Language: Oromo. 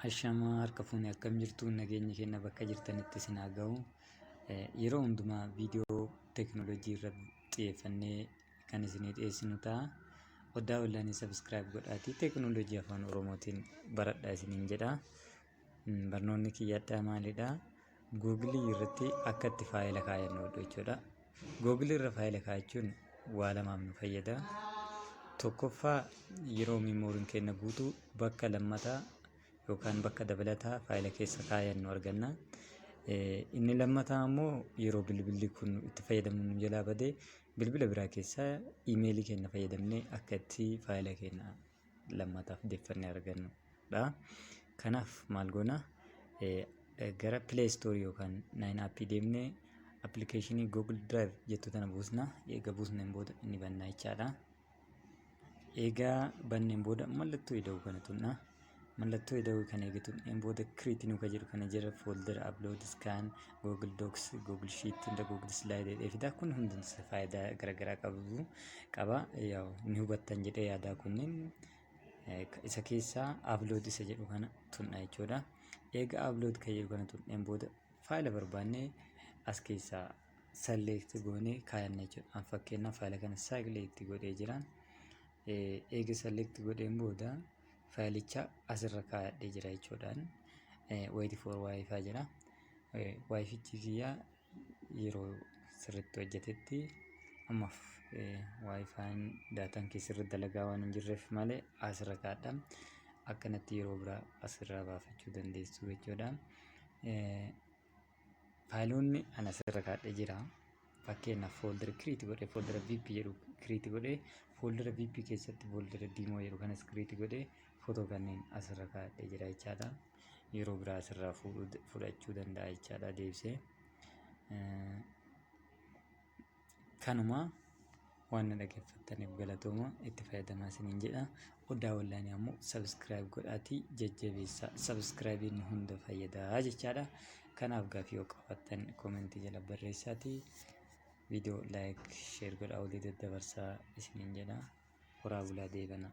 Ashamaa harka fuune, akkam jirtu? Nageenyi keenya bakka jirtanitti isin haa ga'u. Yeroo hundumaa viidiyoo teekinooloojii irratti xiyyeeffannee kan isinii dhiyeessinu ta'a. Odaa Onlaayinii subscribe godhaatii teekinooloojii afaan Oromootiin baradhaa isiniin jedha. Barnoonni kiyyadhaa maalidha? Googilii irratti akka itti faayila kaayannu jechuudha. Googilii irra faayila kaayachuun waa lamaaf nu fayyada. Tokkoffaa, yeroo miimooriin keenya guutuu bakka lammataa yookaan bakka dabalataa faayila keessa kaayannu arganna. Inni lammataa immoo yeroo bilbilli kun itti fayyadamnu nu jalaa badee bilbila biraa keessaa iimeelii keenya fayyadamnee akka itti faayila keenya lammataaf deeffannee argannudha. Kanaaf maal goona? Gara Play Store yookaan Nine App deemnee appilikeeshinii Google Drive jettu tana buusna. Eega buusneen booda inni bannaa jechaadha. Egaa banneen booda mallattoo ida'uu kana tuqna. Mallattoo ida'uu kana eega tuqneen booda create new ka jedhu kana jala folder, upload, scan, Google Docs, Google Sheet, inda Google Slide jedhee fida. Kun hundi faayidaa garaagaraa qabu qaba. Yaa'u ni hubattan jedhee yaadaa. Kunneen isa keessaa upload isa jedhu kana tuqna jechuudha. Eega upload kan jedhu kana tuqneen booda faayila barbaanne as keessaa select goonee kaayanna jechuudha. An fakkeenyaaf faayila kana select godhee jira. Eega select godheen booda faayilicha asirra kaayadhee jira jechuudhaan. Wait for WiFi jira. WiFichi kiyyaa yeroo sirriitti hojjetetti, ammaaf WiFiin daataan kee sirriitti dalagaa waan hin jirreef malee asirra kaa'adha. Akkanatti yeroo biraa asirraa baafachuu dandeessu jechuudha. Faayiloonni ani asirra kaa'adhee jira. Fakkeenyaaf fooldara create godhee, fooldara VIP jedhu create godhee, fooldara VIP keessatti fooldara demo jedhu kanas create godhee, footoo kanneen asirra kaa'adhee jira jechaadha. Yeroo biraa asirraa fudhachuu danda'a jechaadha deebisee. Kanuma, waan na dhaggeeffattaniif galatooma, itti fayyadamaa isiniin jedha. Odaa Onlaayinii ammoo subscribe godhaatii jajjabeessaa. Subscribeiin hunda fayyadaa jechaadha. Kanaaf gaaffii yoo qabaattan koomentii jala barreessaatii, viidiyoo like, share godhaa, walii daddabarsaa isiniin jedha. Horaa bulaa, deebana.